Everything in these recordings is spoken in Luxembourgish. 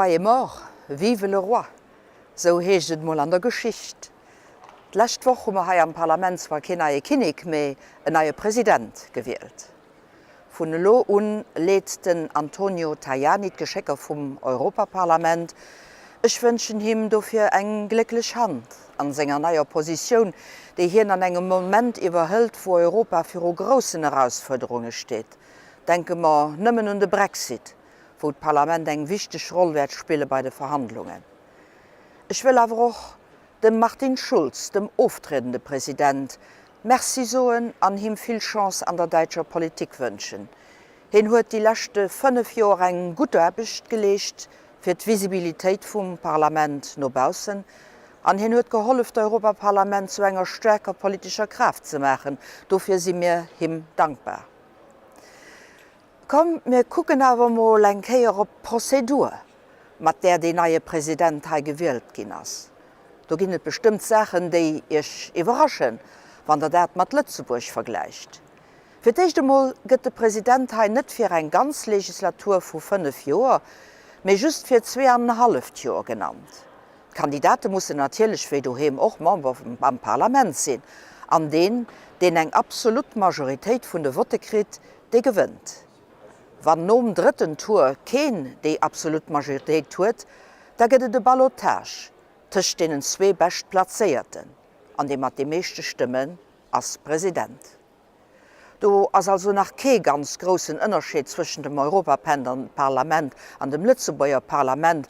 roi est mort, vive le roi! Sou heescht et mol an der Geschicht. D'lescht Woch hu mer hei am Parlament zwar keen neie Kinnek, mee en neie President gewielt. Vun elo un leet den Antonio Tajani d'Geschécker vum Europaparlament. Ech wënschen him dofir eng glécklech Hand an senger neier Positioun, déi hien an engem Moment iwwerhëlt, wou Europa viru groussen Erausfuerderunge steet. Denke mer nëmmen un de Brexit, wou d'Parlament eng wichteg Roll wäert spille bei de Verhandlungen. Ech wëll awer och dem Martin Schulz, dem oftriedende President, Merci soen an him vill Chance an der däitscher Politik wënschen. Hien huet déi leschte 5 Joer eng gutt Aarbecht geleescht fir d'Visibilitéit vum Parlament no baussen an hien huet gehollef d'Europaparlament zu enger staarker politescher Kraaft ze maachen. Dofir si mir him dankbar. Komm mir kucken awer mol eng Kéier op d'Prozedur, mat där deen neie President hei gewielt ginn ass. Do ginn et bestëmmt Saachen, déi Iech iwwerraschen, wann Der dat mat Lëtzebuerg vergläicht. Fir d'éischt emol gëtt de President hei net fir eng ganz Legislatur vu 5 Joer, mee just fir zweeanenhalleft Joer genannt. D'Kandidate mussen natierlech wéi doheem och Member am Parlament sinn. An deen, deen eng absolut Majoritéit vun de Votte kritt, dee gewënnt. Wann nom drëtten Tour keen déi absolut Majoritéit huet, da gëtt et e Ballottage tëscht deenen zwee Beschtplazéierten an dee mat de meeschte Stëmmen ass President. Do ass also nach kee ganz groussen Ënnerscheed zwëschen dem Europaparlament an dem Lëtzebuerger Parlament.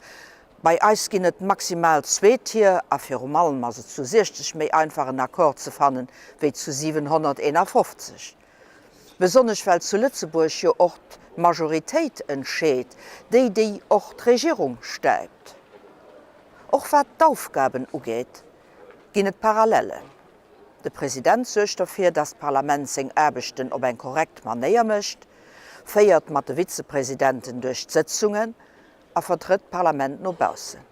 Bei eis ginn et maximal zwee Tier a virum allem ass et zu 60 méi einfach en Accord ze fannen, wéi zu 751. Besonnesch well zu Lëtzebuerg jo och d'Majoritéit entscheet, déi déi och d'Regierung stäipt. Och wat d'Aufgaben ugeet, ginn et Parallelen. De President suergt derfir, datt d'Parlament seng Aarbechten op eng korrekt Manéier mécht, féiert mat de Vizepresidenten duerch d'Sëtzungen a vertrëtt d'Parlament no baussen.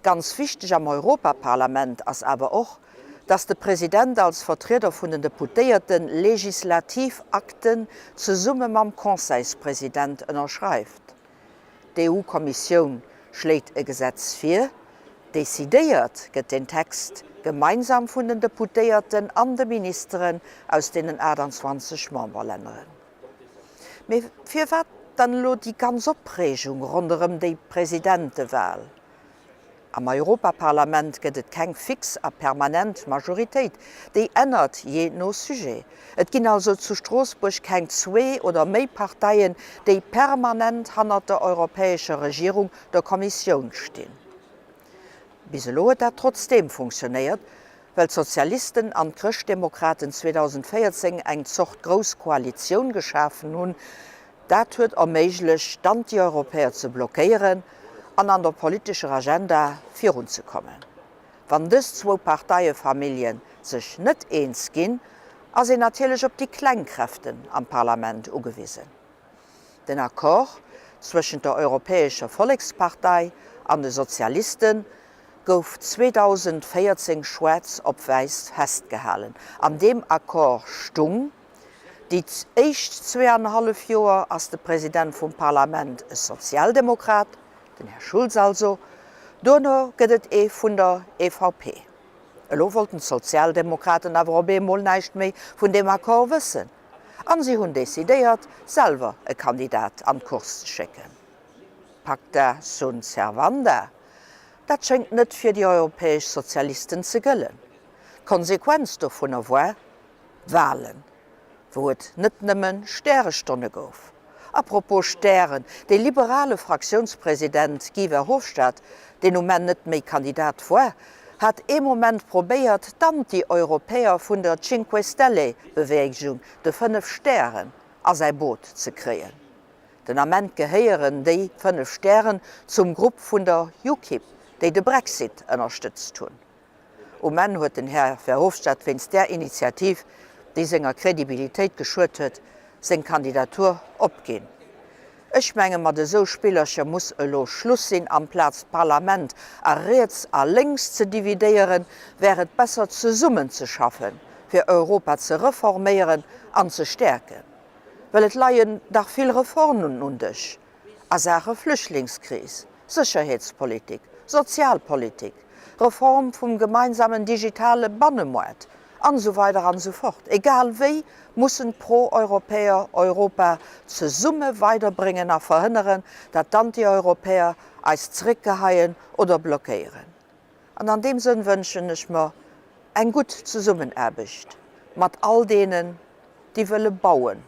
Ganz wichteg am Europaparlament ass awer och, dass de President als Vertrieder vun den Deputéierte legislativ Akten zesumme mam Conseilspresident ënnerschreift. D'EU-Kommissioun schléit e Gesetz vir, decidéiert gëtt den Text gemeinsam vun den Deputéierten an de Ministeren aus deenen 28 Memberlänneren. Mee firwat dann elo déi ganz Opreegung ronderëm déi Presidentewahl? Am Europaparlament gëtt et keng fix a permanent Majoritéit, déi ännert jee no Sujet. Et ginn also zu Stroossbuerg keng zwee oder méi Parteien, déi permanent hannert der europäescher Regierung, der Kommissioun, stinn. Bis elo huet dat trotzdeem funktionéiert, well d'Sozialisten an d'Chrëschtdemokraten 2014 eng Zort grouss Koalitioun geschafen hunn. Dat huet erméiglecht, d'Antieuropäer ze blockéieren an an der politescher Agenda virunzekommen. Wann dës zwou Parteiefamillje sech net eens ginn, ass een natierlech op déi kleng Kräften am Parlament ugewisen. Den Accord zwëschent der Europäescher Vollekspartei an de Sozialiste gouf 2014 schwaarz op wäiss festgehalen. An deem Accord stung, Déi éischt zweeanenhallef Joer ass de President vum Parlament e Sozialdemokrat, den Här Schulz also, duerno gëtt et ee vun der EVP. Elo wollten d'Sozialdemokraten awer op eemol näischt méi vun deem Accord wëssen. An si hunn decidéiert, selwer e Kandidat an d'Course ze schécken. Pacta sunt servanda, dat schéngt net fir déi europäesch Sozialisten ze gëllen. D'Konsequenz dovunner war Walen, wou et net nëmme Stärestonne gouf. Apropos Stären, De liberale Fraktiounspresident Guy Verhofstadt, deen um Enn net méi Kandidat war, hat ee Moment probéiert, d'Anti-Europäer vun der Cinque Stelle Beweegung, de 5 Stären, a säi Boot ze kréien. Den Ament gehéieren déi 5 Stären zum Grupp vun der UKIP, déi de Brexit ënnerstëtzt hunn. Um Enn huet den Här Verhofstadt wéinst där Initiativ, déi senger Kredibilitéit geschuet huet, seng Kandidatur opginn. Ech menge mat esou Spillercher muss elo Schluss sinn. Amplaz d'Parlament a riets a lénks ze dividéieren, wär et besser zesummen ze schaffen, fir Europa ze reforméieren an ze stäerken. Well et leien dach vill Reformen un Dësch a Saache Flüchtlingskris. Sécherheetspolitik, Sozialpolitik, Reform vum gemeinsamen digitale Bannemoart, an esou weider an esou fort. Egal wéi mussen d'Pro-Europäer Europa zesumme weiderbréngen a verhënneren, dat d'Anti-Europäer eis zeréckgeheien oder blockéieren. An an deem Sënn wënschen ech mer eng gutt Zesummenaarbecht mat all deenen, déi wëlle bauen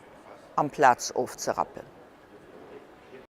amplaz ofzerappen.